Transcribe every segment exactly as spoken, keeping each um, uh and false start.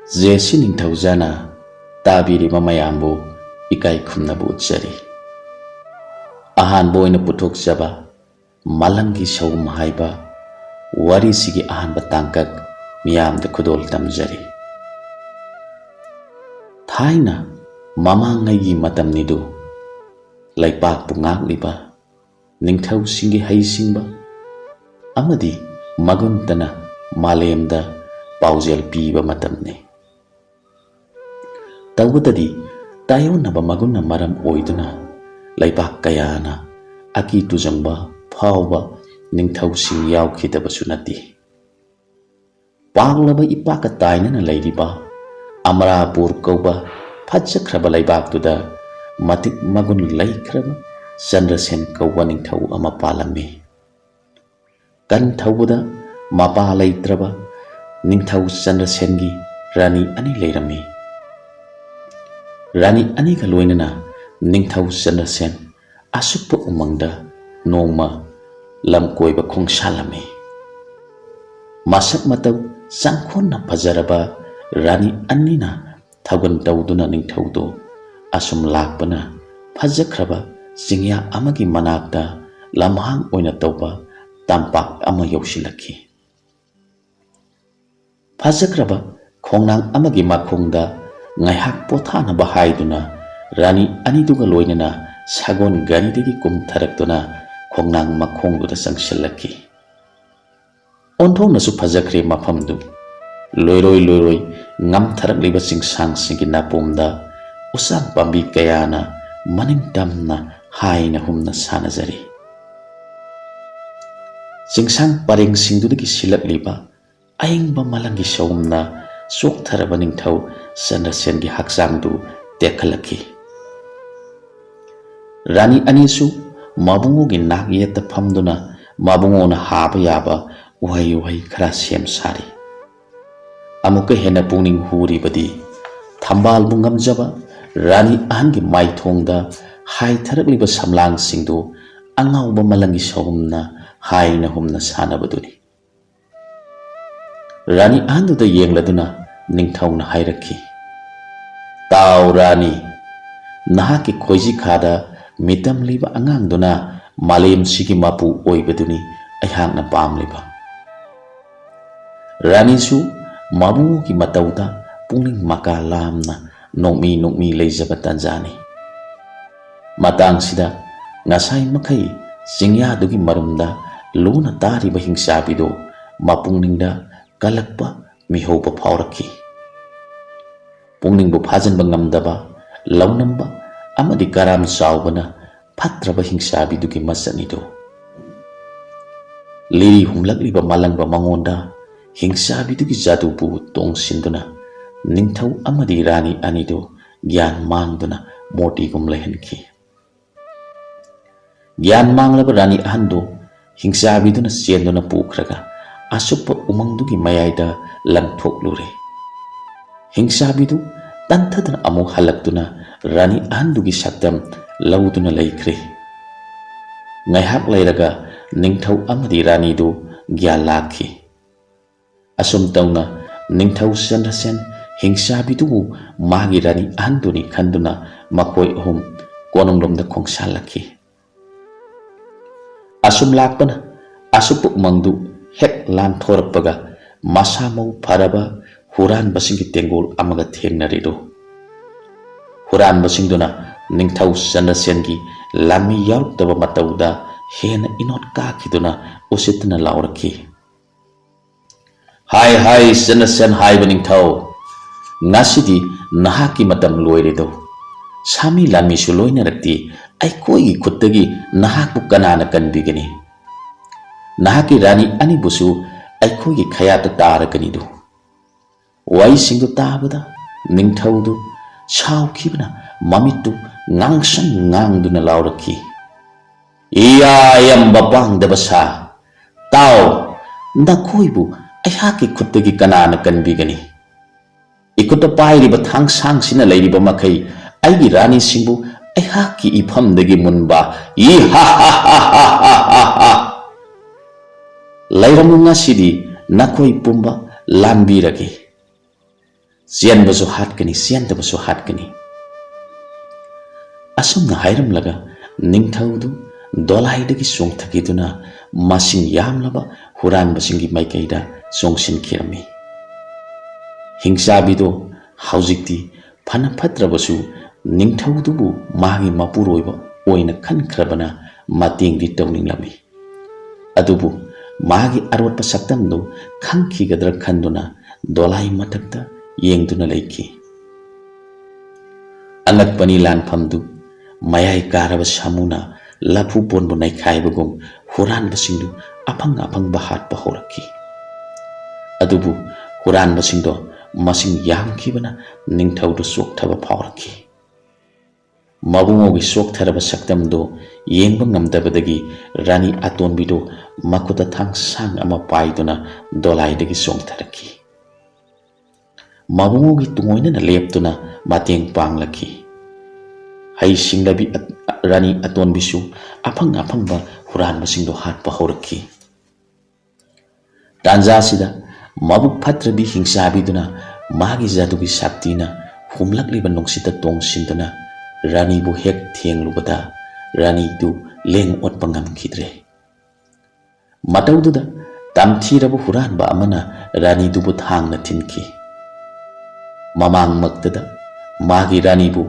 J ꯁꯤ ꯅꯤꯡꯊꯧꯖꯥꯅ ꯇꯥꯕꯤꯔꯤꯕ ꯃꯌꯥꯝꯕꯨ ꯏꯀꯥꯏ ꯈꯨꯝꯅꯕ ꯎꯠꯆꯔꯤ꯫ ꯑꯍꯥꯟꯕ ꯑꯣꯏꯅ ꯄꯨꯊꯣꯛꯆꯕ ꯃꯥꯂꯪꯒꯤ ꯁꯑꯣꯝ ꯍꯥꯏꯕ ꯋꯥꯔꯤꯁꯤꯒꯤ ꯑꯍꯥꯟꯕ ꯇꯥꯡꯀꯛ ꯃꯤꯌꯥꯝꯗ ꯈꯨꯗꯣꯜ ꯇꯝꯖꯔꯤ꯫ ꯊꯥꯏꯅ ꯃꯃꯥꯡꯉꯩꯒꯤ ꯃꯇꯝꯅꯤꯗꯨ ꯂꯩꯄꯥꯛꯄꯨ ꯉꯥꯛꯂꯤꯕ ꯅꯤꯡꯊꯧꯁꯤꯡꯒꯤ ꯍꯩꯁꯤꯡꯕ ꯑꯃꯗꯤ ꯃꯒꯨꯟꯇꯅ ꯃꯥꯂꯦꯝꯗ ꯄꯥꯎꯖꯦꯜ ꯄꯤꯕ ꯃꯇꯝꯅꯤ꯫ ꯇꯧꯕꯇꯗꯤ ꯇꯥꯏꯑꯣꯟꯅꯕ ꯃꯒꯨꯟꯅ ꯃꯔꯝ ꯑꯣꯏꯗꯨꯅ ꯂꯩꯕꯥꯛ ꯀꯌꯥꯅ ꯑꯀꯤ ꯇꯨꯖꯪꯕ ꯐꯥꯎꯕ ꯅꯤꯡꯊꯧꯁꯤꯡ ꯌꯥꯎꯈꯤꯗꯕꯁꯨ ꯅꯠꯇꯦ꯫ ꯄꯥꯛꯂꯕ ꯏꯄꯥꯛꯀ ꯇꯥꯏꯅꯅ ꯂꯩꯔꯤꯕ ꯑꯃꯔꯥꯄꯨꯔ ꯀꯧꯕ ꯐꯖꯈ꯭ꯔꯕ ꯂꯩꯕꯥꯛꯇꯨꯗ ꯃꯇꯤꯛ ꯃꯒꯨꯟ ꯂꯩꯈ꯭ꯔꯕ ꯆꯟꯗ꯭ꯔꯁꯦꯟ ꯀꯧꯕ ꯅꯤꯡꯊꯧ ꯑꯃ ꯄꯥꯜꯂꯝꯃꯤ꯫ ꯀꯟ ꯊꯧꯕꯗ ꯃꯄꯥ ꯂꯩꯇ꯭ꯔꯕ ꯅꯤꯡꯊꯧ ꯆꯟꯗ꯭ꯔꯁꯦꯟꯒꯤ ꯔꯥꯅꯤ ꯑꯅꯤ ꯂꯩꯔꯝꯃꯤ꯫ ꯔꯥꯅꯤ ꯑꯅꯤꯒ ꯂꯣꯏꯅꯅ ꯅꯤꯡꯊꯧ ꯆꯟꯗ꯭ꯔꯁꯦꯟ ꯑꯁꯨꯛꯄ ꯎꯃꯪꯗ ꯅꯣꯡꯃ ꯂꯝ ꯀꯣꯏꯕ ꯈꯣꯡꯁꯥꯜꯂꯝꯃꯤ꯫ ꯃꯁꯛ ꯃꯇꯧ ꯆꯪꯈꯣꯟꯅ ꯐꯖꯔꯕ ꯔꯥꯅꯤ ꯑꯅꯤꯅ ꯊꯧꯒꯟ ꯇꯧꯗꯨꯅ ꯅꯤꯡꯊꯧꯗꯨ ꯑꯁꯨꯝ ꯂꯥꯛꯄꯅ ꯐꯖꯈ꯭ꯔꯕ ꯆꯤꯡꯌꯥ ꯑꯃꯒꯤ ꯃꯅꯥꯛꯇ ꯂꯝꯍꯥꯡ ꯑꯣꯏꯅ ꯇꯧꯕ ꯇꯝꯄꯥꯛ ꯑꯃ ꯌꯧꯁꯤꯜꯂꯛꯈꯤ꯫ ꯐꯖꯈ꯭ꯔꯕ ꯈꯣꯡꯅꯥꯡ ꯑꯃꯒꯤ ꯃꯈꯣꯡꯗ ꯉꯥꯏꯍꯥꯛ ꯄꯣꯊꯥꯅꯕ ꯍꯥꯏꯗꯨꯅ ꯔꯥꯅꯤ ꯑꯅꯤꯗꯨꯒ ꯂꯣꯏꯅꯅ ꯁꯒꯣꯜ ꯒꯥꯔꯤꯗꯒꯤ ꯀꯨꯝꯊꯔꯛꯇꯨꯅ ꯈꯣꯡꯅꯥꯡ ꯃꯈꯣꯡꯗꯨꯗ ꯆꯪꯁꯤꯜꯂꯛꯈꯤ꯫ ꯑꯣꯟꯊꯣꯛꯅꯁꯨ ꯐꯖꯈ꯭ꯔꯦ ꯃꯐꯝꯗꯨ꯫ ꯂꯣꯏꯔꯣꯏ ꯂꯣꯏꯔꯣꯏ ꯉꯝꯊꯔꯛꯂꯤꯕ ꯆꯤꯡꯁꯥꯡꯁꯤꯡꯒꯤ ꯅꯥꯄꯣꯝꯗ ꯎꯆꯥꯟ ꯄꯥꯝꯕꯤ ꯀꯌꯥꯅ ꯃꯅꯤꯡ ꯇꯝꯅ ꯍꯥꯏꯅ ꯍꯨꯝꯅ ꯁꯥꯟꯅꯖꯔꯤ꯫ ꯆꯤꯡꯁꯥꯡ ꯄꯔꯦꯡꯁꯤꯡꯗꯨꯗꯒꯤ ꯁꯤꯜꯂꯛꯂꯤꯕ ꯑꯏꯪꯕ ꯃꯥꯂꯪꯒꯤ ꯁꯑꯣꯝꯅ ꯆꯣꯛꯊꯔꯕ ꯅꯤꯡꯊꯧ ꯆꯟꯗ꯭ꯔꯁꯦꯟꯒꯤ ꯍꯛꯆꯥꯡꯗꯨ ꯇꯦꯛꯈꯠꯂꯛꯈꯤ꯫ ꯔꯥꯅꯤ ꯑꯅꯤꯁꯨ ꯃꯕꯨꯡꯉꯣꯒꯤ ꯅꯥꯛ ꯌꯦꯠꯇ ꯐꯝꯗꯨꯅ ꯃꯕꯨꯡꯉꯣꯅ ꯍꯥꯕ ꯌꯥꯕ ꯎꯍꯩ ꯋꯥꯍꯩ ꯈꯔ ꯁꯦꯝ ꯁꯥꯔꯤ꯫ ꯑꯃꯨꯛꯀ ꯍꯦꯟꯅ ꯄꯨꯛꯅꯤꯡ ꯍꯨꯔꯤꯕꯗꯤ ꯊꯝꯕꯥꯜꯕꯨ ꯉꯝꯖꯕ ꯔꯥꯅꯤ ꯑꯍꯟꯒꯤ ꯃꯥꯏꯊꯣꯡꯗ ꯍꯥꯏꯊꯔꯛꯂꯤꯕ ꯁꯝꯂꯥꯡꯁꯤꯡꯗꯨ ꯑꯉꯥꯎꯕ ꯃꯥꯂꯪꯒꯤ ꯁꯑꯣꯝꯅ ꯍꯥꯏꯅ ꯍꯨꯝꯅ ꯁꯥꯟꯅꯕꯗꯨꯅꯤ꯫ ꯔꯥꯅꯤ ꯑꯍꯟꯗꯨꯗ ꯌꯦꯡꯂꯗꯨꯅ ꯅꯤꯡꯊꯧꯅ ꯍꯥꯏꯔꯛꯈꯤ, "ꯇꯥꯎ ꯔꯥꯅꯤ, ꯅꯍꯥꯛꯀꯤ ꯈꯣꯏꯖꯤꯈꯥꯗ ꯃꯤꯇꯝꯂꯤꯕ ꯑꯉꯥꯡꯗꯨꯅ ꯃꯥꯂꯦꯝꯁꯤꯒꯤ ꯃꯄꯨ ꯑꯣꯏꯕꯗꯨꯅꯤ ꯑꯩꯍꯥꯛꯅ ꯄꯥꯝꯂꯤꯕ꯫" ꯔꯥꯅꯤꯁꯨ ꯃꯕꯨꯡꯒꯤ ꯃꯇꯧꯗ ꯄꯨꯛꯅꯤꯡ ꯃꯀꯥ ꯂꯥꯝꯅ ꯅꯣꯛꯃꯤ ꯅꯣꯛꯃꯤ ꯂꯩꯖꯕ ꯇꯟꯖꯥꯅꯤ꯫ ꯃꯇꯥꯡꯁꯤꯗ ꯉꯁꯥꯏ ꯃꯈꯩ ꯆꯤꯡꯌꯥꯗꯨꯒꯤ ꯃꯔꯨꯝꯗ ꯂꯨꯅ ꯇꯥꯔꯤꯕ ꯍꯤꯡꯆꯥꯕꯤꯗꯨ ꯃꯄꯨꯛꯅꯤꯡꯗ ꯀꯜꯂꯛꯄ ꯃꯤꯍꯧꯕ ꯐꯥꯎꯔꯛꯈꯤ꯫ ꯄꯨꯛꯅꯤꯡꯕꯨ ꯐꯥꯖꯤꯟꯕ ꯉꯝꯗꯕ, ꯂꯧꯅꯝꯕ ꯑꯃꯗꯤ ꯀꯔꯥꯝ ꯆꯥꯎꯕꯅ ꯐꯠꯇ꯭ꯔꯕ ꯍꯤꯡꯆꯥꯕꯤꯗꯨꯒꯤ ꯃꯁꯛꯅꯤꯗꯨ꯫ ꯂꯤꯔꯤ ꯍꯨꯝꯂꯛꯂꯤꯕ ꯃꯥꯂꯪꯕ ꯃꯉꯣꯟꯗ ꯍꯤꯡꯆꯥꯕꯤꯗꯨꯒꯤ ꯖꯥꯗꯨꯕꯨ ꯇꯣꯡꯁꯤꯟꯗꯨꯅ ꯅꯤꯡꯊꯧ ꯑꯃꯗꯤ ꯔꯥꯅꯤ ꯑꯅꯤꯗꯨ ꯒ꯭ꯌꯥꯟ ꯃꯥꯡꯗꯨꯅ ꯃꯣꯇꯤꯒꯨꯝ ꯂꯩꯍꯟꯈꯤ꯫ ꯒ꯭ꯌꯥꯟ ꯃꯥꯡꯂꯕ ꯔꯥꯅꯤ ꯑꯍꯟꯗꯨ ꯍꯤꯡꯆꯥꯕꯤꯗꯨꯅ ꯆꯦꯟꯗꯨꯅ ꯄꯨꯈ꯭ꯔꯒ ꯑꯁꯨꯞꯄ ꯎꯃꯪꯗꯨꯒꯤ ꯃꯌꯥꯏꯗ ꯂꯪꯊꯣꯛꯂꯨꯔꯦ꯫ ꯍꯤꯡꯆꯥꯕꯤꯗꯨ ꯇꯟꯊꯗꯨꯅ ꯑꯃꯨꯛ ꯍꯜꯂꯛꯇꯨꯅ ꯔꯥꯅꯤ ꯑꯍꯟꯗꯨꯒꯤ ꯁꯛꯇꯝ ꯂꯧꯗꯨꯅ ꯂꯩꯈ꯭ꯔꯦ꯫ ꯉꯥꯏꯍꯥꯛ ꯂꯩꯔꯒ ꯅꯤꯡꯊꯧ ꯑꯃꯗꯤ ꯔꯥꯅꯤꯗꯨ ꯒ꯭ꯌꯥꯟ ꯂꯥꯛꯈꯤ꯫ ꯑꯁꯨꯝ ꯇꯧꯅ ꯅꯤꯡꯊꯧ ꯆꯟꯗ꯭ꯔꯁꯦꯟ ꯍꯤꯡꯆꯥꯕꯤꯗꯨꯕꯨ ꯃꯥꯒꯤ ꯔꯥꯅꯤ ꯑꯍꯟꯗꯨꯅꯤ ꯈꯟꯗꯨꯅ ꯃꯈꯣꯏ ꯑꯍꯨꯝ ꯀꯣꯅꯨꯡꯂꯣꯝꯗ ꯈꯣꯡꯁꯥꯜꯂꯛꯈꯤ꯫ ꯑꯁꯨꯝ ꯂꯥꯛꯄꯅ ꯑꯁꯨꯞꯄ ꯎꯃꯪꯗꯨ ꯍꯦꯛ ꯂꯥꯟꯊꯣꯔꯛꯄꯒ ꯃꯁꯥ ꯃꯎ ꯐꯔꯕ ꯍꯨꯔꯥꯟꯕꯁꯤꯡꯒꯤ ꯇꯦꯡꯒꯣꯜ ꯑꯃꯒ ꯊꯦꯡꯅꯔꯤꯗꯨ꯫ ꯍꯨꯔꯥꯟꯕꯁꯤꯡꯗꯨꯅ ꯅꯤꯡꯊꯧ ꯆꯟꯗ꯭ꯔꯁꯦꯟꯒꯤ ꯂꯥꯟꯃꯤ ꯌꯥꯎꯔꯛꯇꯕ ꯃꯇꯧꯗ ꯍꯦꯟꯅ ꯏꯅꯣꯠ ꯀꯥꯈꯤꯗꯨꯅ ꯎꯁꯤꯠꯇꯨꯅ ꯂꯥꯎꯔꯛꯈꯤ꯫ "ꯍꯥꯏ ꯍꯥꯏ ꯆꯟꯗ꯭ꯔꯁꯦꯟ ꯍꯥꯏꯕ ꯅꯤꯡꯊꯧ, ꯉꯁꯤꯗꯤ ꯅꯍꯥꯛꯀꯤ ꯃꯇꯝ ꯂꯣꯏꯔꯦꯗꯣ꯫ ꯁꯥꯃꯤ ꯂꯥꯟꯃꯤꯁꯨ ꯂꯣꯏꯅꯔꯛꯇꯦ, ꯑꯩꯈꯣꯏꯒꯤ ꯈꯨꯠꯇꯒꯤ ꯅꯍꯥꯛꯄꯨ ꯀꯅꯥꯅ ꯀꯟꯕꯤꯒꯅꯤ? ꯅꯍꯥꯛꯀꯤ ꯔꯥꯅꯤ ꯑꯅꯤꯕꯨꯁꯨ ꯑꯩꯈꯣꯏꯒꯤ ꯈꯌꯥꯠꯇ ꯇꯥꯔꯒꯅꯤꯗꯣ꯫" ꯋꯥꯍꯩꯁꯤꯡꯗꯨ ꯇꯥꯕꯗ ꯅꯤꯡꯊꯧꯗꯨ ꯁꯥꯎꯈꯤꯕꯅ ꯃꯃꯤꯠꯇꯨ ꯉꯥꯡꯁꯪ ꯉꯥꯡꯗꯨꯅ ꯂꯥꯎꯔꯛꯈꯤ, "ꯏꯌꯥ ꯌꯥꯝꯕ ꯄꯥꯡꯗꯕ ꯁꯥ, ꯇꯥꯎ, ꯅꯈꯣꯏꯕꯨ ꯑꯩꯍꯥꯛꯀꯤ ꯈꯨꯠꯇꯒꯤ ꯀꯅꯥꯅ ꯀꯟꯕꯤꯒꯅꯤ? ꯏꯈꯨꯠꯇ ꯄꯥꯏꯔꯤꯕ ꯊꯥꯡꯁꯥꯡꯁꯤꯅ ꯂꯩꯔꯤꯕ ꯃꯈꯩ ꯑꯩꯒꯤ ꯔꯥꯅꯤꯁꯤꯡꯕꯨ ꯑꯩꯍꯥꯛꯀꯤ ꯏꯐꯝꯗꯒꯤ ꯃꯨꯟꯕ, ꯏ ꯍꯥ ꯍꯥ ꯍꯥ ꯍꯥ ꯍꯥ ꯍꯥ ꯍꯥ꯫ ꯂꯩꯔꯝꯃꯨ, ꯉꯁꯤꯗꯤ ꯅꯈꯣꯏ ꯄꯨꯝꯕ ꯂꯥꯟꯕꯤꯔꯒꯦ꯫" ꯆꯦꯟꯕꯁꯨ ꯍꯥꯠꯀꯅꯤ, ꯆꯦꯟꯗꯕꯁꯨ ꯍꯥꯠꯀꯅꯤ꯫ ꯑꯁꯨꯝꯅ ꯍꯥꯏꯔꯝꯂꯒ ꯅꯤꯡꯊꯧꯗꯨ ꯗꯣꯂꯥꯏꯗꯒꯤ ꯆꯣꯡꯊꯈꯤꯗꯨꯅ ꯃꯁꯤꯡ ꯌꯥꯝꯂꯕ ꯍꯨꯔꯥꯟꯕꯁꯤꯡꯒꯤ ꯃꯥꯏꯀꯩꯗ ꯆꯣꯡꯁꯤꯟꯈꯤꯔꯝꯃꯤ꯫ ꯍꯤꯡꯆꯥꯕꯤꯗꯣ ꯍꯧꯖꯤꯛꯇꯤ ꯐꯅ ꯐꯠꯇ꯭ꯔꯕꯁꯨ ꯅꯤꯡꯊꯧꯗꯨꯕꯨ ꯃꯥꯒꯤ ꯃꯄꯨꯔꯣꯏꯕ ꯑꯣꯏꯅ ꯈꯟꯈ꯭ꯔꯕꯅ ꯃꯇꯦꯡꯗꯤ ꯇꯧꯅꯤꯡꯂꯝꯃꯤ꯫ ꯑꯗꯨꯕꯨ ꯃꯥꯒꯤ ꯑꯔꯣꯠꯄ ꯁꯛꯇꯝꯗꯨ ꯈꯪꯈꯤꯒꯗ꯭ꯔꯥ ꯈꯟꯗꯨꯅ ꯗꯣꯂꯥꯏ ꯃꯊꯛꯇ ꯌꯦꯡꯗꯨꯅ ꯂꯩꯈꯤ꯫ ꯑꯉꯛꯄꯅꯤ, ꯂꯥꯟꯐꯝꯗꯨ ꯃꯌꯥꯏ ꯀꯥꯔꯕ ꯁꯥꯃꯨꯅ ꯂꯐꯨ ꯄꯣꯟꯕꯨ ꯅꯩꯈꯥꯏꯕꯒꯨꯝ ꯍꯨꯔꯥꯟꯕꯁꯤꯡꯗꯨ ꯑꯐꯪ ꯑꯐꯪꯕ ꯍꯥꯠꯄ ꯍꯧꯔꯛꯈꯤ꯫ ꯑꯗꯨꯕꯨ ꯍꯨꯔꯥꯟꯕꯁꯤꯡꯗꯣ ꯃꯁꯤꯡ ꯌꯥꯝꯈꯤꯕꯅ ꯅꯤꯡꯊꯧꯗꯨ ꯆꯣꯛꯊꯕ ꯐꯥꯎꯔꯛꯈꯤ꯫ ꯃꯕꯨꯡꯉꯣꯒꯤ ꯆꯣꯛꯊꯔꯕ ꯁꯛꯇꯝꯗꯨ ꯌꯦꯡꯕ ꯉꯝꯗꯕꯗꯒꯤ ꯔꯥꯅꯤ ꯑꯇꯣꯟꯕꯤꯗꯨ ꯃꯈꯨꯠꯇ ꯊꯥꯡ ꯁꯥꯡ ꯑꯃ ꯄꯥꯏꯗꯨꯅ ꯗꯣꯂꯥꯏꯗꯒꯤ ꯆꯣꯡꯊꯔꯛꯈꯤ꯫ ꯃꯕꯨꯡꯉꯣꯒꯤ ꯇꯨꯡꯑꯣꯏꯅꯅ ꯂꯦꯞꯇꯨꯅ ꯃꯇꯦꯡ ꯄꯥꯡꯂꯛꯈꯤ꯫ ꯍꯩ ꯁꯤꯡꯂꯕꯤ ꯑꯠ-, ꯔꯥꯅꯤ ꯑꯇꯣꯟꯕꯤꯁꯨ ꯑꯐꯪ ꯑꯐꯪꯕ ꯍꯨꯔꯥꯟꯕꯁꯤꯡꯗꯨ ꯍꯥꯠꯄ ꯍꯧꯔꯛꯈꯤ꯫ ꯇꯥꯟꯖꯥꯁꯤꯗ ꯃꯕꯨꯛ ꯐꯠꯇ꯭ꯔꯕꯤ ꯍꯤꯡꯆꯥꯕꯤꯗꯨꯅ ꯃꯥꯒꯤ ꯖꯥꯗꯨꯒꯤ ꯁꯛꯇꯤꯅ ꯍꯨꯝꯂꯛꯂꯤꯕ ꯅꯨꯡꯁꯤꯠꯇ ꯇꯣꯡꯁꯤꯟꯗꯨꯅ ꯔꯥꯅꯤꯕꯨ ꯍꯦꯛ ꯊꯦꯡꯂꯨꯕꯗ ꯔꯥꯅꯤꯗꯨ ꯂꯦꯡ ꯑꯣꯠꯄ ꯉꯝꯈꯤꯗ꯭ꯔꯦ꯫ ꯃꯇꯧꯗꯨꯗ ꯇꯝꯊꯤꯔꯕ ꯍꯨꯔꯥꯟꯕ ꯑꯃꯅ ꯔꯥꯅꯤꯗꯨꯕꯨ ꯊꯥꯡꯅ ꯊꯤꯟꯈꯤ꯫ ꯃꯃꯥꯡꯃꯛꯇꯗ ꯃꯥꯒꯤ ꯔꯥꯅꯤꯕꯨ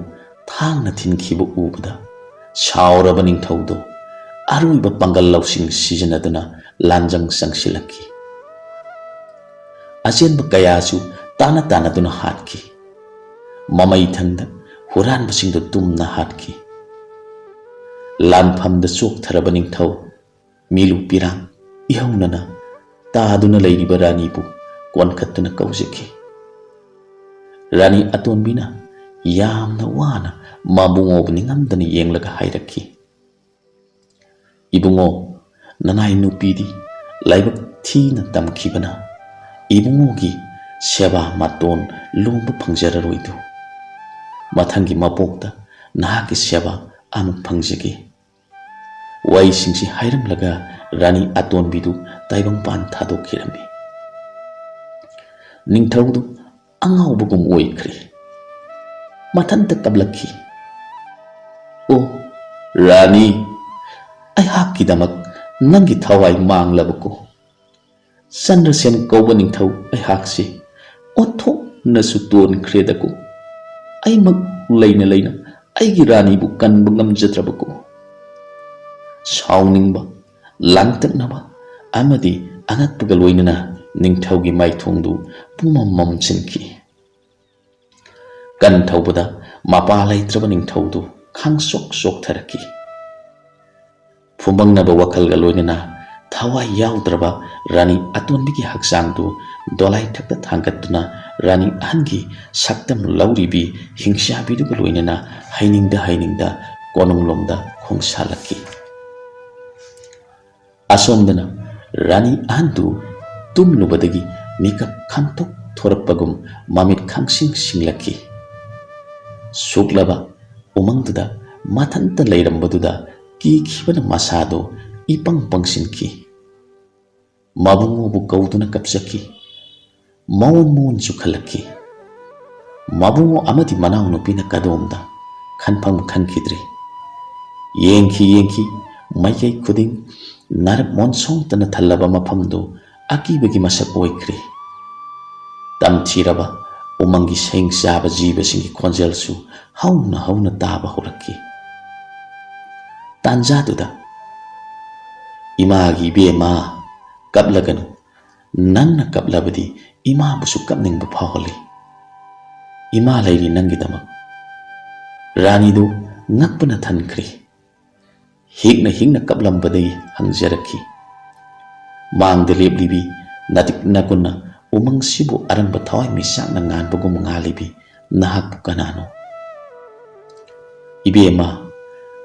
ꯊꯥꯡꯅ ꯊꯤꯟꯈꯤꯕ ꯎꯕꯗ ꯁꯥꯎꯔꯕ ꯅꯤꯡꯊꯧꯗꯨ ꯑꯔꯣꯏꯕ ꯄꯥꯡꯒꯜ ꯂꯧꯁꯤꯡ ꯁꯤꯖꯤꯟꯅꯗꯨꯅ ꯂꯥꯟꯖꯪ ꯆꯪꯁꯤꯜꯂꯛꯈꯤ꯫ ꯑꯆꯦꯟꯕ ꯀꯌꯥꯁꯨ ꯇꯥꯅ ꯇꯥꯅꯗꯨꯅ ꯍꯥꯠꯈꯤ꯫ ꯃꯃꯩꯊꯪꯗ ꯍꯨꯔꯥꯟꯕꯁꯤꯡꯗꯨ ꯇꯨꯝꯅ ꯍꯥꯠꯈꯤ꯫ ꯂꯥꯟꯐꯝꯗ ꯆꯣꯛꯊꯔꯕ ꯅꯤꯡꯊꯧ ꯃꯤꯂꯨ ꯄꯤꯔꯥꯡ ꯏꯍꯧꯅꯅ ꯇꯥꯗꯨꯅ ꯂꯩꯔꯤꯕ ꯔꯥꯅꯤꯕꯨ ꯀꯣꯟꯈꯠꯇꯨꯅ ꯀꯧꯖꯈꯤ꯫ ꯔꯥꯅꯤ ꯑꯇꯣꯟꯕꯤꯅ ꯌꯥꯝꯅ ꯋꯥꯅ ꯃꯕꯨꯡꯉꯣꯕꯨ ꯅꯤꯡꯉꯝꯗꯅ ꯌꯦꯡꯂꯒ ꯍꯥꯏꯔꯛꯈꯤ, "ꯏꯕꯨꯡꯉꯣ, ꯅꯅꯥꯏ ꯅꯨꯄꯤꯗꯤ ꯂꯥꯏꯕꯛ ꯊꯤꯅ ꯇꯝꯈꯤꯕꯅ ꯏꯕꯨꯡꯉꯣꯒꯤ ꯁꯦꯕꯥ ꯃꯇꯣꯟ ꯂꯣꯝꯕ ꯐꯪꯖꯔꯔꯣꯏꯗꯨ꯫ ꯃꯊꯪꯒꯤ ꯃꯄꯣꯛꯇ ꯅꯍꯥꯛꯀꯤ ꯁꯦꯕꯥ ꯑꯃꯨꯛ ꯐꯪꯖꯒꯦ"꯫ ꯋꯥꯍꯩꯁꯤꯡꯁꯤ ꯍꯥꯏꯔꯝꯂꯒ ꯔꯥꯅꯤ ꯑꯇꯣꯟꯕꯤꯗꯨ ꯇꯥꯏꯕꯪꯄꯥꯟ ꯊꯥꯗꯣꯛꯈꯤꯔꯝꯃꯤ꯫ ꯅꯤꯡꯊꯧꯗꯨ ꯑꯉꯥꯎꯕꯒꯨꯝ ꯑꯣꯏꯈ꯭ꯔꯦ꯫ ꯃꯊꯟꯇ ꯀꯞꯂꯛꯈꯤ꯫ "ꯑꯣ ꯔꯥꯅꯤ, ꯑꯩꯍꯥꯛꯀꯤꯗꯃꯛ ꯅꯪꯒꯤ ꯊꯋꯥꯏ ꯃꯥꯡꯂꯕꯀꯣ꯫ ꯆꯟꯗ꯭ꯔꯁꯦꯟ ꯀꯧꯕ ꯅꯤꯡꯊꯧ ꯑꯩꯍꯥꯛꯁꯤ ꯑꯣꯟꯊꯣꯛꯅꯁꯨ ꯇꯣꯟꯈ꯭ꯔꯦꯗꯀꯣ꯫ ꯑꯩꯃꯛ ꯂꯩꯅ ꯂꯩꯅ ꯑꯩꯒꯤ ꯔꯥꯅꯤꯕꯨ ꯀꯟꯕ ꯉꯝꯖꯗ꯭ꯔꯕꯀꯣ꯫" ꯁꯥꯎꯅꯤꯡꯕ, ꯂꯥꯡꯇꯛꯅꯕ ꯑꯃꯗꯤ ꯑꯉꯛꯄꯒ ꯂꯣꯏꯅꯅ ꯅꯤꯡꯊꯧꯒꯤ ꯃꯥꯏꯊꯣꯡꯗꯨ ꯄꯨꯝꯃꯝ ꯃꯝꯁꯤꯟꯈꯤ꯫ ꯀꯟ ꯊꯧꯕꯗ ꯃꯄꯥ ꯂꯩꯇ꯭ꯔꯕ ꯅꯤꯡꯊꯧꯗꯨ ꯈꯥꯡꯆꯣꯛ ꯆꯣꯛꯊꯔꯛꯈꯤ꯫ ꯐꯨꯝꯕꯪꯅꯕ ꯋꯥꯈꯜꯒ ꯂꯣꯏꯅꯅ ꯊꯋꯥꯏ ꯌꯥꯎꯗ꯭ꯔꯕ ꯔꯥꯅꯤ ꯑꯇꯣꯟꯕꯤꯒꯤ ꯍꯛꯆꯥꯡꯗꯨ ꯗꯣꯂꯥꯏ ꯊꯛꯇ ꯊꯥꯡꯒꯠꯇꯨꯅ ꯔꯥꯅꯤ ꯑꯍꯟꯒꯤ ꯁꯛꯇꯝ ꯂꯧꯔꯤꯕꯤ ꯍꯤꯡꯆꯥꯕꯤꯗꯨꯒ ꯂꯣꯏꯅꯅ ꯍꯩꯅꯤꯡꯗ ꯍꯩꯅꯤꯡꯗ ꯀꯣꯅꯨꯡꯂꯣꯝꯗ ꯈꯣꯡꯁꯥꯜꯂꯛꯈꯤ꯫ ꯑꯁꯣꯝꯗꯅ ꯔꯥꯅꯤ ꯑꯍꯟꯗꯨ ꯇꯨꯝꯂꯨꯕꯗꯒꯤ ꯃꯤꯀꯞ ꯈꯪꯊꯣꯛ ꯊꯣꯔꯛꯄꯒꯨꯝ ꯃꯃꯤꯠ ꯈꯪꯁꯤꯡ ꯁꯤꯡꯂꯛꯈꯤ꯫ ꯁꯨꯛꯂꯕ ꯎꯃꯪꯗꯨꯗ ꯃꯊꯟꯇ ꯂꯩꯔꯝꯕꯗꯨꯗ ꯀꯤꯈꯤꯕꯅ ꯃꯁꯥꯗꯨ ꯏꯄꯪ ꯄꯪꯁꯤꯟꯈꯤ꯫ ꯃꯕꯨꯡꯉꯣꯕꯨ ꯀꯧꯗꯨꯅ ꯀꯞꯆꯈꯤ꯫ ꯃꯑꯣꯟ ꯃꯑꯣꯟꯁꯨ ꯈꯜꯂꯛꯈꯤ꯫ ꯃꯕꯨꯡꯉꯣ ꯑꯃꯗꯤ ꯃꯅꯥꯎꯅꯨꯄꯤꯅ ꯀꯗꯣꯝꯗ ꯈꯟꯐꯝ ꯈꯟꯈꯤꯗ꯭ꯔꯦ꯫ ꯌꯦꯡꯈꯤ ꯌꯦꯡꯈꯤ, ꯃꯥꯏꯀꯩ ꯈꯨꯗꯤꯡ ꯅꯥꯔꯛ ꯃꯣꯟꯁꯣꯡꯇꯅ ꯊꯜꯂꯕ ꯃꯐꯝꯗꯨ ꯑꯀꯤꯕꯒꯤ ꯃꯁꯛ ꯑꯣꯏꯈ꯭ꯔꯦ꯫ ꯇꯝꯊꯤꯔꯕ ꯎꯃꯪꯒꯤ ꯁꯌꯦꯡ ꯆꯥꯕ ꯖꯤꯕꯁꯤꯡꯒꯤ ꯈꯣꯟꯖꯦꯜꯁꯨ ꯍꯧꯅ ꯍꯧꯅ ꯇꯥꯕ ꯍꯧꯔꯛꯈꯤ꯫ ꯇꯥꯟꯖꯥꯗꯨꯗ, "ꯏꯃꯥꯒꯤ ꯏꯕꯦꯝꯃ, ꯀꯞꯂꯒꯅꯨ꯫ ꯅꯪꯅ ꯀꯞꯂꯕꯗꯤ ꯏꯃꯥꯕꯨꯁꯨ ꯀꯞꯅꯤꯡꯕ ꯐꯥꯎꯍꯜꯂꯤ꯫ ꯏꯃꯥ ꯂꯩꯔꯤ ꯅꯪꯒꯤꯗꯃꯛ꯫" ꯔꯥꯅꯤꯗꯨ ꯉꯛꯄꯅ ꯊꯟꯈ꯭ꯔꯦ꯫ ꯍꯤꯛꯅ ꯍꯤꯛꯅ ꯀꯞꯂꯝꯕꯗꯒꯤ ꯍꯪꯖꯔꯛꯈꯤ, "ꯃꯥꯡꯗ ꯂꯦꯞꯂꯤꯕꯤ ꯅꯥꯇꯤꯛ ꯅꯥꯀꯨꯟꯅ ꯎꯃꯪꯁꯤꯕꯨ ꯑꯔꯪꯕ ꯊꯋꯥꯏ ꯃꯤꯆꯥꯛꯅ ꯉꯥꯟꯕꯒꯨꯝ ꯉꯥꯜꯂꯤꯕꯤ ꯅꯍꯥꯛꯄꯨ ꯀꯅꯥꯅꯣ?" "ꯏꯕꯦꯝꯃ,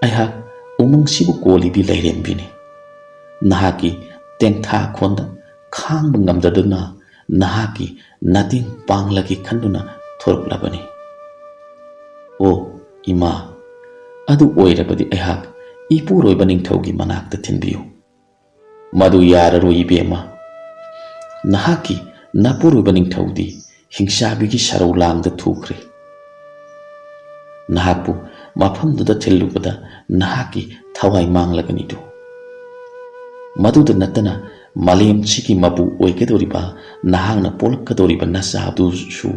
ꯑꯩꯍꯥꯛ ꯎꯃꯪꯁꯤꯕꯨ ꯀꯣꯜꯂꯤꯕꯤ ꯂꯥꯏꯔꯦꯝꯕꯤꯅꯤ꯫ ꯅꯍꯥꯛꯀꯤ ꯇꯦꯡꯊꯥ ꯈꯣꯟꯗ ꯈꯥꯡꯕ ꯉꯝꯗꯗꯨꯅ ꯅꯍꯥꯛꯀꯤ ꯃꯇꯦꯡ ꯄꯥꯡꯂꯒꯦ ꯈꯟꯗꯨꯅ ꯊꯣꯔꯛꯂꯕꯅꯤ꯫" "ꯑꯣ ꯏꯃꯥ, ꯑꯗꯨ ꯑꯣꯏꯔꯕꯗꯤ ꯑꯩꯍꯥꯛ ꯏꯄꯨꯔꯣꯏꯕ ꯅꯤꯡꯊꯧꯒꯤ ꯃꯅꯥꯛꯇ ꯊꯤꯟꯕꯤꯌꯨ꯫" "ꯃꯗꯨ ꯌꯥꯔꯔꯣꯏ ꯏꯕꯦꯝꯃ꯫ ꯅꯍꯥꯛꯀꯤ ꯅꯄꯨꯔꯣꯏꯕ ꯅꯤꯡꯊꯧꯗꯤ ꯍꯤꯡꯆꯥꯕꯤꯒꯤ ꯁꯔꯧ ꯂꯥꯡꯗ ꯊꯨꯈ꯭ꯔꯦ꯫ ꯅꯍꯥꯛꯄꯨ ꯃꯐꯝꯗꯨꯗ ꯊꯤꯜꯂꯨꯕꯗ ꯅꯍꯥꯛꯀꯤ ꯊꯋꯥꯏ ꯃꯥꯡꯂꯒꯅꯤꯗꯨ꯫ ꯃꯗꯨꯗ ꯅꯠꯇꯅ ꯃꯥꯂꯦꯝꯁꯤꯒꯤ ꯃꯄꯨ ꯑꯣꯏꯒꯗꯧꯔꯤꯕ ꯅꯍꯥꯛꯅ ꯄꯣꯛꯂꯛꯀꯗꯧꯔꯤꯕ ꯅꯆꯥꯗꯨꯁꯨ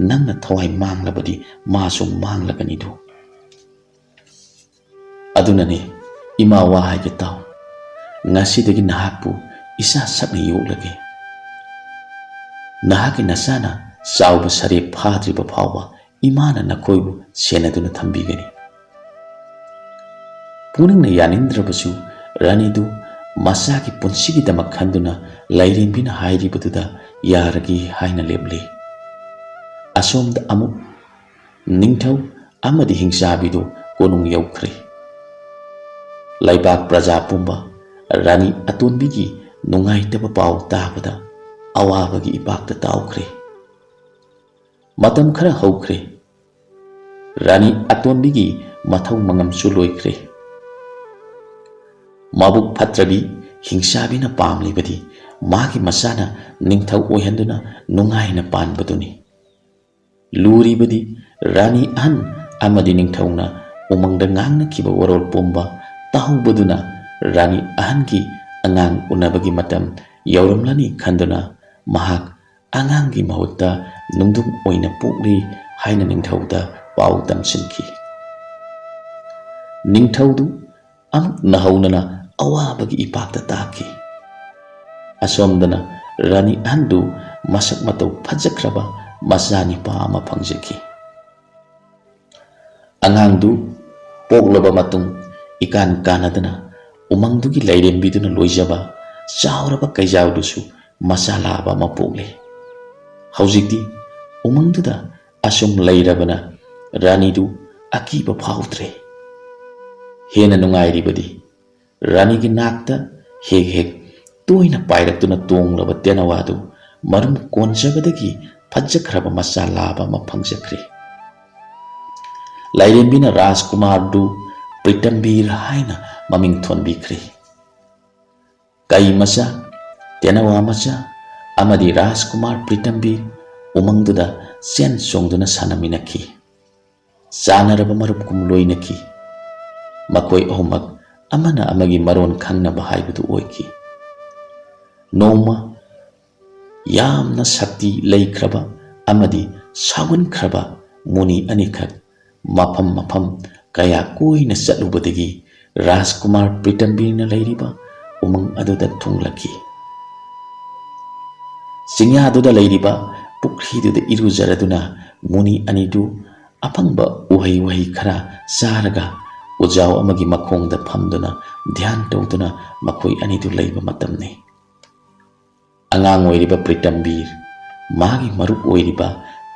ꯅꯪꯅ ꯊꯋꯥꯏ ꯃꯥꯡꯂꯕꯗꯤ ꯃꯥꯁꯨ ꯃꯥꯡꯂꯒꯅꯤꯗꯨ꯫ ꯑꯗꯨꯅꯅꯦ, ꯏꯃꯥ, ꯋꯥ ꯍꯥꯏꯒꯦ ꯇꯥꯎ꯫ ꯉꯁꯤꯗꯒꯤ ꯅꯍꯥꯛꯄꯨ ꯏꯆꯥ ꯁꯛꯅ ꯌꯣꯛꯂꯒꯦ꯫ ꯅꯍꯥꯛꯀꯤ ꯅꯆꯥꯅ ꯆꯥꯎꯕ ꯁꯔꯦꯞ ꯐꯥꯗ꯭ꯔꯤꯕ ꯐꯥꯎꯕ ꯏꯃꯥꯅ ꯅꯈꯣꯏꯕꯨ ꯁꯦꯟꯅꯗꯨꯅ ꯊꯝꯕꯤꯒꯅꯤ꯫ ꯄꯨꯛꯅꯤꯡꯅ ꯌꯥꯅꯤꯡꯗ꯭ꯔꯕꯁꯨ ꯔꯥꯅꯤꯗꯨ ꯃꯆꯥꯒꯤ ꯄꯨꯟꯁꯤꯒꯤꯗꯃꯛ ꯈꯟꯗꯨꯅ ꯂꯥꯏꯔꯦꯝꯕꯤꯅ ꯍꯥꯏꯔꯤꯕꯗꯨꯗ ꯌꯥꯔꯒꯦ ꯍꯥꯏꯅ ꯂꯦꯞꯂꯦ꯫ ꯑꯁꯣꯝꯗ ꯑꯃꯨꯛ ꯅꯤꯡꯊꯧ ꯑꯃꯗꯤ ꯍꯤꯡꯆꯥꯕꯤꯗꯨ ꯀꯣꯅꯨꯡ ꯌꯧꯈ꯭ꯔꯦ꯫ ꯂꯩꯕꯥꯛ ꯄ꯭ꯔꯖꯥ ꯄꯨꯝꯕ ꯔꯥꯅꯤ ꯑꯇꯣꯟꯕꯤꯒꯤ ꯅꯨꯡꯉꯥꯏꯇꯕ ꯄꯥꯎ ꯇꯥꯕꯗ ꯑꯋꯥꯕꯒꯤ ꯏꯄꯥꯛꯇ ꯇꯥꯎꯈ꯭ꯔꯦ꯫ ꯃꯇꯝ ꯈꯔ ꯍꯧꯈ꯭ꯔꯦ꯫ ꯔꯥꯅꯤ ꯑꯇꯣꯟꯕꯤꯒꯤ ꯃꯊꯧ ꯃꯉꯝꯁꯨ ꯂꯣꯏꯈ꯭ꯔꯦ꯫ ꯃꯕꯨꯛ ꯐꯠꯇ꯭ꯔꯕꯤ ꯍꯤꯡꯆꯥꯕꯤꯅ ꯄꯥꯝꯂꯤꯕꯗꯤ ꯃꯥꯒꯤ ꯃꯆꯥꯅ ꯅꯤꯡꯊꯧ ꯑꯣꯏꯍꯟꯗꯨꯅ ꯅꯨꯡꯉꯥꯏꯅ ꯄꯥꯟꯕꯗꯨꯅꯤ꯫ ꯂꯨꯔꯤꯕꯗꯤ ꯔꯥꯅꯤ ꯑꯍꯟ ꯑꯃꯗꯤ ꯅꯤꯡꯊꯧꯅ ꯎꯃꯪꯗ ꯉꯥꯡꯅꯈꯤꯕ ꯋꯥꯔꯣꯜ ꯄꯨꯝꯕ ꯇꯥꯍꯧꯕꯗꯨꯅ ꯔꯥꯅꯤ ꯑꯍꯟꯒꯤ ꯑꯉꯥꯡ ꯎꯅꯕꯒꯤ ꯃꯇꯝ ꯌꯧꯔꯝꯂꯅꯤ ꯈꯟꯗꯨꯅ ꯃꯍꯥꯛ ꯑꯉꯥꯡꯒꯤ ꯃꯍꯨꯠꯇ ꯅꯨꯡꯗꯨꯝ ꯑꯣꯏꯅ ꯄꯣꯛꯂꯤ ꯍꯥꯏꯅ ꯅꯤꯡꯊꯧꯗ ꯄꯥꯎ ꯇꯝꯁꯤꯟꯈꯤ꯫ ꯅꯤꯡꯊꯧꯗꯨ ꯑꯃꯨꯛ ꯅꯧꯍꯧꯅꯅ ꯑꯋꯥꯕꯒꯤ ꯏꯄꯥꯛꯇ ꯇꯥꯈꯤ꯫ ꯑꯁꯣꯝꯗꯅ ꯔꯥꯅꯤ ꯑꯍꯟꯗꯨ ꯃꯁꯛ ꯃꯇꯧ ꯐꯖꯈ꯭ꯔꯕ ꯃꯆꯥꯅꯤꯄꯥ ꯑꯃ ꯐꯪꯖꯈꯤ꯫ ꯑꯉꯥꯡꯗꯨ ꯄꯣꯛꯂꯕ ꯃꯇꯨꯡ ꯏꯀꯥꯟ ꯀꯥꯟꯅꯗꯅ ꯎꯃꯪꯗꯨꯒꯤ ꯂꯥꯏꯔꯦꯝꯕꯤꯗꯨꯅ ꯂꯣꯏꯖꯕ ꯆꯥꯎꯔꯕ ꯀꯩꯖꯥꯎꯗꯨꯁꯨ ꯃꯆꯥ ꯂꯥꯕ ꯑꯃ ꯄꯣꯛꯂꯦ꯫ ꯍꯧꯖꯤꯛꯇꯤ ꯎꯃꯪꯗꯨꯗ ꯑꯁꯨꯝ ꯂꯩꯔꯕꯅ ꯔꯥꯅꯤꯗꯨ ꯑꯀꯤꯕ ꯐꯥꯎꯗ꯭ꯔꯦ꯫ ꯍꯦꯟꯅ ꯅꯨꯡꯉꯥꯏꯔꯤꯕꯗꯤ ꯔꯥꯅꯤꯒꯤ ꯅꯥꯛꯇ ꯍꯦꯛ ꯍꯦꯛ ꯇꯣꯏꯅ ꯄꯥꯏꯔꯛꯇꯨꯅ ꯇꯣꯡꯂꯕ ꯇꯦꯅꯋꯥꯗꯨ ꯃꯔꯨꯝ ꯀꯣꯟꯖꯕꯗꯒꯤ ꯐꯖꯈ꯭ꯔꯕ ꯃꯆꯥ ꯂꯥꯕ ꯑꯃ ꯐꯪꯖꯈ꯭ꯔꯦ꯫ ꯂꯥꯏꯔꯦꯝꯕꯤꯅ ꯔꯥꯖꯀꯨꯃꯥꯔꯗꯨ ꯄ꯭ꯔꯤꯇꯝꯕꯤꯔ ꯍꯥꯏꯅ ꯃꯃꯤꯡ ꯊꯣꯟꯕꯤꯈ꯭ꯔꯦ꯫ ꯀꯩ ꯃꯆꯥ, ꯇꯦꯅꯋꯥ ꯃꯆꯥ ꯑꯃꯗꯤ ꯔꯥꯖꯀꯨꯃꯥꯔ ꯄ꯭ꯔꯤꯇꯝꯕꯤꯔ ꯎꯃꯪꯗꯨꯗ ꯆꯦꯟ ꯆꯣꯡꯗꯨꯅ ꯁꯥꯟꯅꯃꯤꯟꯅꯈꯤ꯫ ꯆꯥꯟꯅꯔꯕ ꯃꯔꯨꯞꯀꯨꯝ ꯂꯣꯏꯅꯈꯤ꯫ ꯃꯈꯣꯏ ꯑꯍꯨꯝꯃꯛ ꯑꯃꯅ ꯑꯃꯒꯤ ꯃꯔꯣꯟ ꯈꯪꯅꯕ ꯍꯥꯏꯕꯗꯨ ꯑꯣꯏꯈꯤ꯫ ꯅꯣꯡꯃ ꯌꯥꯝꯅ ꯁꯛꯇꯤ ꯂꯩꯈ꯭ꯔꯕ ꯑꯃꯗꯤ ꯁꯥꯎꯒꯟꯈ꯭ꯔꯕ ꯃꯨꯅꯤ ꯑꯅꯤꯈꯛ ꯃꯐꯝ ꯃꯐꯝ ꯀꯌꯥ ꯀꯣꯏꯅ ꯆꯠꯂꯨꯕꯗꯒꯤ ꯔꯥꯖꯀꯨꯃꯥꯔ ꯄ꯭ꯔꯤꯇꯝꯕꯤꯔꯅ ꯂꯩꯔꯤꯕ ꯎꯃꯪ ꯑꯗꯨꯗ ꯊꯨꯡꯂꯛꯈꯤ꯫ ꯆꯤꯡꯌꯥꯗꯨꯗ ꯂꯩꯔꯤꯕ ꯄꯨꯈ꯭ꯔꯤꯗꯨꯗ ꯏꯔꯨꯖꯔꯗꯨꯅ ꯃꯨꯅꯤ ꯑꯅꯤꯗꯨ ꯑꯐꯪꯕ ꯎꯍꯩ ꯋꯥꯍꯩ ꯈꯔ ꯆꯥꯔꯒ ꯎꯖꯥꯎ ꯑꯃꯒꯤ ꯃꯈꯣꯡꯗ ꯐꯝꯗꯨꯅ ꯙ꯭ꯌꯥꯟ ꯇꯧꯗꯨꯅ ꯃꯈꯣꯏ ꯑꯅꯤꯗꯨ ꯂꯩꯕ ꯃꯇꯝꯅꯤ꯫ ꯑꯉꯥꯡ ꯑꯣꯏꯔꯤꯕ ꯄ꯭ꯔꯤꯇꯝꯕꯤꯔ ꯃꯥꯒꯤ ꯃꯔꯨꯞ ꯑꯣꯏꯔꯤꯕ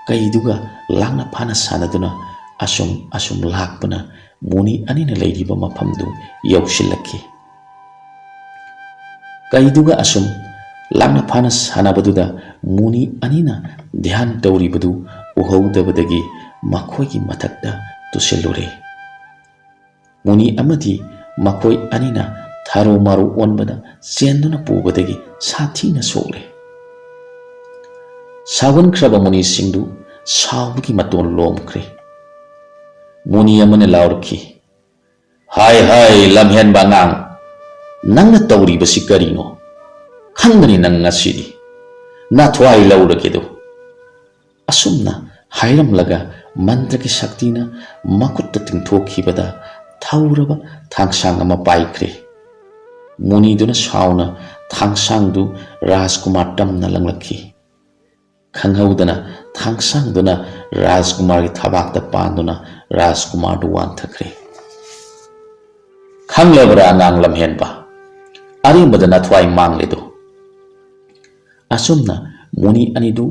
ꯀꯩꯗꯨꯒ ꯂꯥꯡꯅ ꯐꯥꯅ ꯁꯥꯟꯅꯗꯨꯅ ꯑꯁꯨꯝ ꯑꯁꯨꯝ ꯂꯥꯛꯄꯅ ꯃꯨꯅꯤ ꯑꯅꯤꯅ ꯂꯩꯔꯤꯕ ꯃꯐꯝꯗꯨ ꯌꯧꯁꯤꯜꯂꯛꯈꯤ꯫ ꯀꯩꯗꯨꯒ ꯑꯁꯨꯝ ꯂꯥꯡꯅ ꯐꯥꯅ ꯁꯥꯟꯅꯕꯗꯨꯗ ꯃꯨꯅꯤ ꯑꯅꯤꯅ ꯙ꯭ꯌꯥꯟ ꯇꯧꯔꯤꯕꯗꯨ ꯎꯍꯧꯗꯕꯗꯒꯤ ꯃꯈꯣꯏꯒꯤ ꯃꯊꯛꯇ ꯇꯨꯁꯤꯜꯂꯨꯔꯦ꯫ ꯃꯨꯅꯤ ꯑꯃꯗꯤ ꯃꯈꯣꯏ ꯑꯅꯤꯅ ꯊꯥꯔꯨ ꯃꯥꯔꯨ ꯑꯣꯟꯕꯗ ꯆꯦꯟꯗꯨꯅ ꯄꯨꯕꯗꯒꯤ ꯁꯥꯊꯤꯅ ꯁꯣꯛꯂꯦ꯫ ꯁꯥꯎꯒꯟꯈ꯭ꯔꯕ ꯃꯨꯅꯤꯁꯤꯡꯗꯨ ꯁꯥꯎꯕꯒꯤ ꯃꯇꯣꯟ ꯂꯣꯝꯈ꯭ꯔꯦ꯫ ꯃꯨꯅꯤ ꯑꯃꯅ ꯂꯥꯎꯔꯛꯈꯤ, "ꯍꯥꯏ ꯍꯥꯏ, ꯂꯝꯍꯦꯟꯕ ꯑꯉꯥꯡ, ꯅꯪꯅ ꯇꯧꯔꯤꯕꯁꯤ ꯀꯔꯤꯅꯣ? ꯈꯪꯒꯅꯤ ꯅꯪ ꯉꯁꯤꯗꯤ꯫ ꯅꯥꯊ꯭ꯋꯥꯏ ꯂꯧꯔꯒꯦꯗꯣ꯫" ꯑꯁꯨꯝꯅ ꯍꯥꯏꯔꯝꯂꯒ ꯃꯟꯇ꯭ꯔꯒꯤ ꯁꯛꯇꯤꯅ ꯃꯈꯨꯠꯇ ꯇꯤꯡꯊꯣꯛꯈꯤꯕꯗ ꯊꯧꯔꯕ ꯊꯥꯡꯁꯥꯡ ꯑꯃ ꯄꯥꯏꯈ꯭ꯔꯦ꯫ ꯃꯨꯅꯤꯗꯨꯅ ꯁꯥꯎꯅ ꯊꯥꯡꯁꯥꯡꯗꯨ ꯔꯥꯖꯀꯨꯃꯥꯔ ꯇꯝꯅ ꯂꯪꯂꯛꯈꯤ꯫ ꯈꯪꯍꯧꯗꯅ ꯊꯥꯡꯁꯥꯡꯗꯨꯅ ꯔꯥꯖꯀꯨꯃꯥꯔꯒꯤ ꯊꯕꯥꯛꯇ ꯄꯥꯟꯗꯨꯅ ꯔꯥꯖꯀꯨꯃꯥꯔꯗꯨ ꯋꯥꯟꯊꯈ꯭ꯔꯦ꯫ "ꯈꯪꯂꯕ꯭ꯔꯥ ꯑꯉꯥꯡ ꯂꯝꯍꯦꯟꯕ? ꯑꯔꯦꯝꯕꯗ ꯅꯊ꯭ꯋꯥꯏ ꯃꯥꯡꯂꯦꯗꯣ꯫" ꯑꯁꯨꯝꯅ ꯃꯨꯅꯤ ꯑꯅꯤꯗꯨ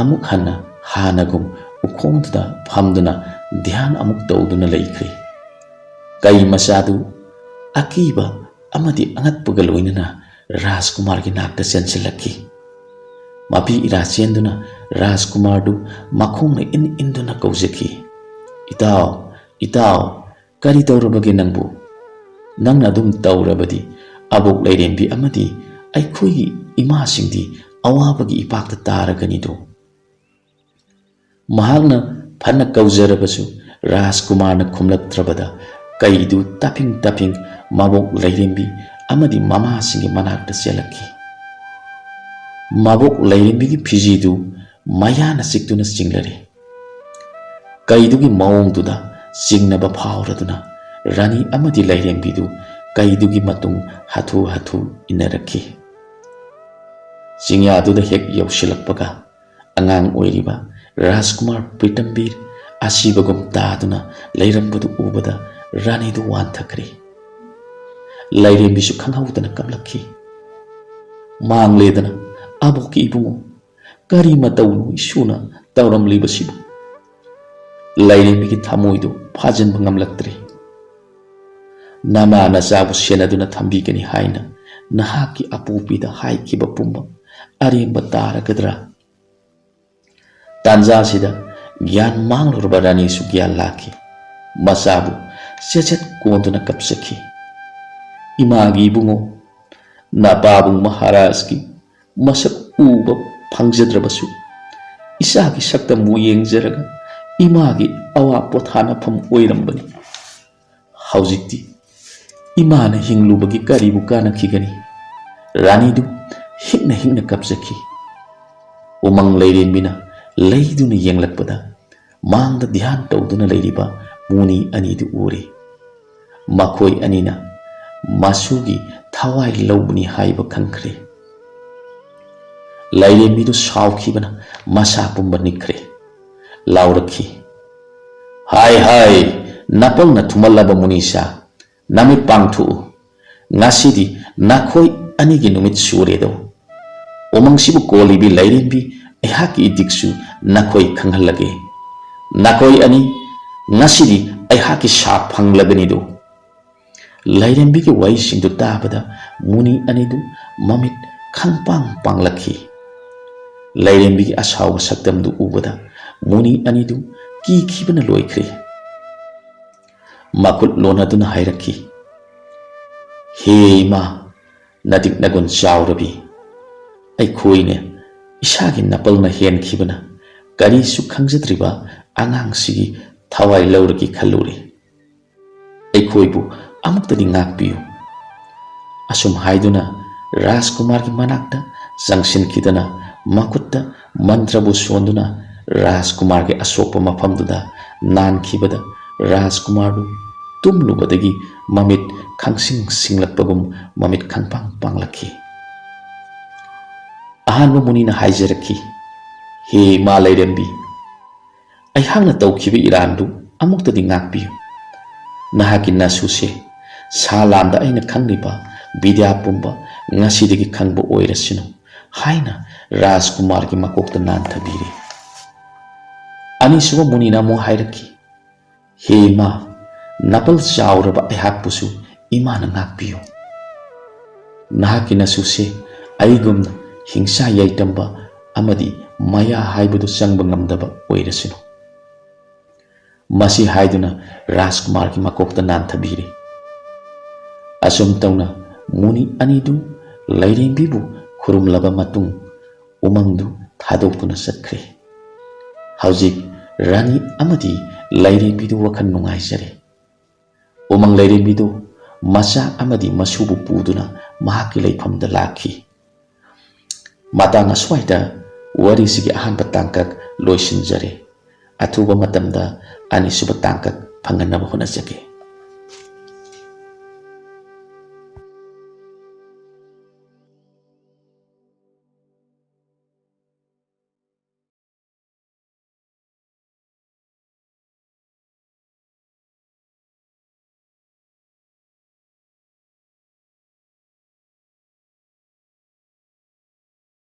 ꯑꯃꯨꯛ ꯍꯟꯅ ꯍꯥꯟꯅꯒꯨꯝ ꯎꯈꯣꯡꯗꯨꯗ ꯐꯝꯗꯨꯅ ꯙ꯭ꯌꯥꯟ ꯑꯃꯨꯛ ꯇꯧꯗꯨꯅ ꯂꯩꯈ꯭ꯔꯦ꯫ ꯀꯩ ꯃꯆꯥꯗꯨ ꯑꯀꯤꯕ ꯑꯃꯗꯤ ꯑꯉꯛꯄꯒ ꯂꯣꯏꯅꯅ ꯔꯥꯖꯀꯨꯃꯥꯔꯒꯤ ꯅꯥꯛꯇ ꯆꯦꯟꯁꯤꯜꯂꯛꯈꯤ꯫ ꯃꯄꯤ ꯏꯔꯥ ꯆꯦꯟꯗꯨꯅ ꯔꯥꯖꯀꯨꯃꯥꯔꯗꯨ ꯃꯈꯣꯡꯅ ꯏꯟ ꯏꯟꯗꯨꯅ ꯀꯧꯖꯈꯤ, "ꯏꯇꯥꯎ, ꯏꯇꯥꯎ, ꯀꯔꯤ ꯇꯧꯔꯕꯒꯦ ꯅꯪꯕꯨ? ꯅꯪꯅ ꯑꯗꯨꯝ ꯇꯧꯔꯕꯗꯤ ꯑꯕꯣꯛ ꯂꯥꯏꯔꯦꯝꯕꯤ ꯑꯃꯗꯤ ꯑꯩꯈꯣꯏꯒꯤ ꯏꯃꯥꯁꯤꯡꯗꯤ ꯑꯋꯥꯕꯒꯤ ꯏꯄꯥꯛꯇ ꯇꯥꯔꯒꯅꯤꯗꯣ꯫" ꯃꯍꯥꯛꯅ ꯐꯅ ꯀꯧꯖꯔꯕꯁꯨ ꯔꯥꯖꯀꯨꯃꯥꯔꯅ ꯈꯨꯝꯂꯛꯇ꯭ꯔꯕꯗ ꯀꯩꯗꯨ ꯇꯞꯐꯤꯡ ꯇꯞꯐꯤꯡ ꯃꯕꯣꯛ ꯂꯩꯔꯦꯝꯕꯤ ꯑꯃꯗꯤ ꯃꯃꯥꯁꯤꯡꯒꯤ ꯃꯅꯥꯛꯇ ꯆꯦꯜꯂꯛꯈꯤ꯫ ꯃꯕꯣꯛ ꯂꯩꯔꯦꯝꯕꯤꯒꯤ ꯐꯤꯖꯤꯗꯨ ꯃꯌꯥꯅ ꯆꯤꯛꯇꯨꯅ ꯆꯤꯡꯂꯔꯦ꯫ ꯀꯩꯗꯨꯒꯤ ꯃꯑꯣꯡꯗꯨꯗ ꯆꯤꯡꯅꯕ ꯐꯥꯎꯔꯗꯨꯅ ꯔꯥꯅꯤ ꯑꯃꯗꯤ ꯂꯩꯔꯦꯝꯕꯤꯗꯨ ꯀꯩꯗꯨꯒꯤ ꯃꯇꯨꯡ ꯍꯥꯊꯨ ꯍꯥꯊꯨ ꯏꯟꯅꯔꯛꯈꯤ꯫ ꯆꯤꯡꯌꯥꯗꯨꯗ ꯍꯦꯛ ꯌꯧꯁꯤꯜꯂꯛꯄꯒ ꯑꯉꯥꯡ ꯑꯣꯏꯔꯤꯕ ꯔꯥꯖꯀꯨꯃꯥꯔ ꯄ꯭ꯔꯤꯇꯝꯕꯤꯔ ꯑꯁꯤꯕꯒꯨꯝ ꯇꯥꯗꯨꯅ ꯂꯩꯔꯝꯕꯗꯨ ꯎꯕꯗ ꯔꯥꯅꯤꯗꯨ ꯋꯥꯟꯊꯈ꯭ꯔꯦ꯫ ꯂꯩꯔꯦꯝꯕꯤꯁꯨ ꯈꯪꯍꯧꯗꯅ ꯀꯞꯂꯛꯈꯤ꯫ "ꯃꯥꯡꯂꯦꯗꯅ ꯑꯕꯣꯛꯀꯤ ꯏꯕꯨꯡꯉꯣ, ꯀꯔꯤ ꯃꯇꯧꯅꯣ ꯏꯁꯨꯅ ꯇꯧꯔꯝꯂꯤꯕꯁꯤꯕꯨ?" ꯂꯩꯔꯦꯝꯕꯤꯒꯤ ꯊꯃꯣꯏꯗꯨ ꯐꯥꯖꯤꯟꯕ ꯉꯝꯂꯛꯇ꯭ꯔꯦ꯫ "ꯅꯃꯥ ꯅꯆꯥꯕꯨ ꯁꯦꯟꯅꯗꯨꯅ ꯊꯝꯕꯤꯒꯅꯤ ꯍꯥꯏꯅ ꯅꯍꯥꯛꯀꯤ ꯑꯄꯣꯛꯄꯤꯗ ꯍꯥꯏꯈꯤꯕ ꯄꯨꯝꯕ ꯑꯔꯦꯝꯕ ꯇꯥꯔꯒꯗ꯭ꯔꯥ?" ꯇꯥꯟꯖꯥꯁꯤꯗ ꯒ꯭ꯌꯥꯟ ꯃꯥꯡꯂꯨꯔꯕ ꯔꯥꯅꯤꯁꯨ ꯒ꯭ꯌꯥꯟ ꯂꯥꯛꯈꯤ꯫ ꯃꯆꯥꯕꯨ ꯆꯦꯠ ꯆꯦꯠ ꯀꯣꯟꯗꯨꯅ ꯀꯞꯆꯈꯤ꯫ "ꯏꯃꯥꯒꯤ ꯏꯕꯨꯡꯉꯣ, ꯅꯄꯥꯕꯨꯡ ꯃꯍꯥꯔꯥꯖꯀꯤ ꯃꯁꯛ ꯎꯕ ꯐꯪꯖꯗ꯭ꯔꯕꯁꯨ ꯏꯆꯥꯒꯤ ꯁꯛꯇꯝꯕꯨ ꯌꯦꯡꯖꯔꯒ ꯏꯃꯥꯒꯤ ꯑꯋꯥ ꯄꯣꯊꯥꯅꯐꯝ ꯑꯣꯏꯔꯝꯕꯅꯤ꯫ ꯍꯧꯖꯤꯛꯇꯤ ꯏꯃꯥꯅ ꯍꯤꯡꯂꯨꯕꯒꯤ ꯀꯔꯤꯕꯨ ꯀꯥꯟꯅꯈꯤꯒꯅꯤ?" ꯔꯥꯅꯤꯗꯨ ꯍꯤꯛꯅ ꯍꯤꯛꯅ ꯀꯞꯆꯈꯤ꯫ ꯎꯃꯪ ꯂꯩꯔꯦꯝꯕꯤꯅ ꯂꯩꯗꯨꯅ ꯌꯦꯡꯂꯛꯄꯗ ꯃꯥꯡꯗ ꯙ꯭ꯌꯥꯟ ꯇꯧꯗꯨꯅ ꯂꯩꯔꯤꯕ ꯃꯨꯅꯤ ꯑꯅꯤꯗꯨ ꯎꯔꯦ꯫ ꯃꯈꯣꯏ ꯑꯅꯤꯅ ꯃꯁꯨꯒꯤ ꯊꯋꯥꯏ ꯂꯧꯕꯅꯤ ꯍꯥꯏꯕ ꯈꯪꯈ꯭ꯔꯦ꯫ ꯂꯩꯔꯦꯝꯕꯤꯗꯨ ꯁꯥꯎꯈꯤꯕꯅ ꯃꯁꯥ ꯄꯨꯝꯕ ꯅꯤꯛꯈ꯭ꯔꯦ꯫ ꯂꯥꯎꯔꯛꯈꯤ, "ꯍꯥꯏ ꯍꯥꯏ, ꯅꯄꯜꯅ ꯊꯨꯝꯍꯜꯂꯕ ꯃꯨꯅꯤꯁꯥ, ꯅꯃꯤꯠ ꯄꯥꯡꯊꯣꯛꯎ꯫ ꯉꯁꯤꯗꯤ ꯅꯈꯣꯏ ꯑꯅꯤꯒꯤ ꯅꯨꯃꯤꯠ ꯁꯨꯔꯦꯗꯣ꯫ ꯎꯃꯪꯁꯤꯕꯨ ꯀꯣꯜꯂꯤꯕꯤ ꯂꯩꯔꯦꯝꯕꯤ ꯑꯩꯍꯥꯛꯀꯤ ꯏꯗꯤꯛꯁꯨ ꯅꯈꯣꯏ ꯈꯪꯍꯜꯂꯒꯦ꯫ ꯅꯈꯣꯏ ꯑꯅꯤ ꯉꯁꯤꯗꯤ ꯑꯩꯍꯥꯛꯀꯤ ꯁꯥ ꯐꯪꯂꯒꯅꯤꯗꯣ꯫" ꯂꯩꯔꯦꯝꯕꯤꯒꯤ ꯋꯥꯍꯩꯁꯤꯡꯗꯨ ꯇꯥꯕꯗ ꯃꯨꯅꯤ ꯑꯅꯤꯗꯨ ꯃꯃꯤꯠ ꯈꯪꯄꯥꯡ ꯄꯥꯡꯂꯛꯈꯤ꯫ ꯂꯩꯔꯦꯝꯕꯤꯒꯤ ꯑꯁꯥꯎꯕ ꯁꯛꯇꯝꯗꯨ ꯎꯕꯗ ꯃꯨꯅꯤ ꯑꯅꯤꯗꯨ ꯀꯤꯈꯤꯕꯅ ꯂꯣꯏꯈ꯭ꯔꯦ꯫ ꯃꯈꯨꯠ ꯂꯣꯟꯅꯗꯨꯅ ꯍꯥꯏꯔꯛꯈꯤ, "ꯍꯦ ꯏꯃꯥ, ꯅꯗꯤꯛ ꯅꯒꯨꯟ ꯆꯥꯎꯔꯕꯤ, ꯑꯩꯈꯣꯏꯅ ꯏꯁꯥꯒꯤ ꯅꯄꯜꯅ ꯍꯦꯟꯈꯤꯕꯅ ꯀꯔꯤꯁꯨ ꯈꯪꯖꯗ꯭ꯔꯤꯕ ꯑꯉꯥꯡꯁꯤꯒꯤ ꯊꯋꯥꯏ ꯂꯧꯔꯒꯦ ꯈꯜꯂꯨꯔꯦ꯫ ꯑꯩꯈꯣꯏꯕꯨ ꯑꯃꯨꯛꯇꯗꯤ ꯉꯥꯛꯄꯤꯌꯨ꯫ ꯑꯁꯨꯝ ꯍꯥꯏꯗꯨꯅ ꯔꯥꯖꯀꯨꯃꯥꯔꯒꯤ ꯃꯅꯥꯛꯇ ꯆꯪꯁꯤꯟꯈꯤꯗꯨꯅ ꯃꯈꯨꯠꯇ ꯃꯟꯇ꯭ꯔꯕꯨ ꯁꯣꯟꯗꯨꯅ ꯔꯥꯖꯀꯨꯃꯥꯔꯒꯤ ꯑꯁꯣꯛꯄ ꯃꯐꯝꯗꯨꯗ ꯅꯥꯟꯈꯤꯕꯗ ꯔꯥꯖꯀꯨꯃꯥꯔꯗꯨ ꯇꯨꯝꯂꯨꯕꯗꯒꯤ ꯃꯃꯤꯠ ꯈꯪꯁꯤꯡ ꯁꯤꯡꯂꯛꯄꯒꯨꯝ ꯃꯃꯤꯠ ꯈꯪꯄꯥꯡ ꯄꯥꯡꯂꯛꯈꯤ꯫ ꯑꯍꯥꯟꯕ ꯃꯨꯅꯤꯅ ꯍꯥꯏꯖꯔꯛꯈꯤ, "ꯍꯦ ꯏꯃꯥ ꯂꯥꯏꯔꯦꯝꯕꯤ, ꯑꯩꯍꯥꯛꯅ ꯇꯧꯈꯤꯕ ꯏꯔꯥꯟꯗꯨ ꯑꯃꯨꯛꯇꯗꯤ ꯉꯥꯛꯄꯤꯌꯨ꯫ ꯅꯍꯥꯛꯀꯤ ꯅꯁꯨꯁꯦ ꯁꯥ ꯂꯥꯟꯗ ꯑꯩꯅ ꯈꯪꯂꯤꯕ ꯕꯤꯗ꯭ꯌꯥ ꯄꯨꯝꯕ ꯉꯁꯤꯗꯒꯤ ꯈꯪꯕ ꯑꯣꯏꯔꯁꯅꯨ" ꯍꯥꯏꯅ ꯔꯥꯖꯀꯨꯃꯥꯔꯒꯤ ꯃꯀꯣꯛꯇ ꯅꯥꯟꯊꯕꯤꯔꯦ꯫ ꯑꯅꯤꯁꯨꯕ ꯃꯨꯅꯤꯅ ꯑꯃꯨꯛ ꯍꯥꯏꯔꯛꯈꯤ, "ꯍꯦ ꯏꯃꯥ, ꯅꯥꯄꯜ ꯆꯥꯎꯔꯕ ꯑꯩꯍꯥꯛꯄꯨꯁꯨ ꯏꯃꯥꯅ ꯉꯥꯛꯄꯤꯌꯨ꯫ ꯅꯍꯥꯛꯀꯤ ꯅꯁꯨꯁꯦ ꯑꯩꯒꯨꯝꯅ ꯍꯤꯡꯁꯥ ꯌꯥꯏꯇꯝꯕ ꯑꯃꯗꯤ ꯃꯌꯥ ꯍꯥꯏꯕꯗꯨ ꯆꯪꯕ ꯉꯝꯗꯕ ꯑꯣꯏꯔꯁꯅꯨ"꯫ ꯃꯁꯤ ꯍꯥꯏꯗꯨꯅ ꯔꯥꯖꯀꯨꯃꯥꯔꯒꯤ ꯃꯀꯣꯛꯇ ꯅꯥꯟꯊꯕꯤꯔꯦ꯫ ꯑꯁꯨꯝ ꯇꯧꯅ ꯃꯨꯅꯤ ꯑꯅꯤꯗꯨ ꯂꯥꯏꯔꯦꯝꯕꯤꯕꯨ ꯈꯨꯔꯨꯝꯂꯕ ꯃꯇꯨꯡ ꯎꯃꯪꯗꯨ ꯊꯥꯗꯣꯛꯇꯨꯅ ꯆꯠꯈ꯭ꯔꯦ꯫ ꯍꯧꯖꯤꯛ ꯔꯥꯅꯤ ꯑꯃꯗꯤ ꯂꯥꯏꯔꯦꯝꯕꯤꯗꯨ ꯋꯥꯈꯜ ꯅꯨꯡꯉꯥꯏꯖꯔꯦ꯫ ꯎꯃꯪ ꯂꯥꯏꯔꯦꯝꯕꯤꯗꯨ ꯃꯆꯥ ꯑꯃꯗꯤ ꯃꯁꯨꯕꯨ ꯄꯨꯗꯨꯅ ꯃꯍꯥꯛꯀꯤ ꯂꯩꯐꯝꯗ ꯂꯥꯛꯈꯤ꯫ ꯃꯇꯥꯡ ꯑꯁ꯭ꯋꯥꯏꯗ ꯋꯥꯔꯤꯁꯤꯒꯤ ꯑꯍꯥꯟꯕ ꯇꯥꯡꯀꯛ ꯂꯣꯏꯁꯤꯟꯖꯔꯦ꯫ ꯑꯊꯨꯕ ꯃꯇꯝꯗ ꯑꯅꯤꯁꯨꯕ ꯇꯥꯡꯀꯛ ꯐꯪꯍꯟꯅꯕ ꯍꯣꯠꯅꯖꯒꯦ꯫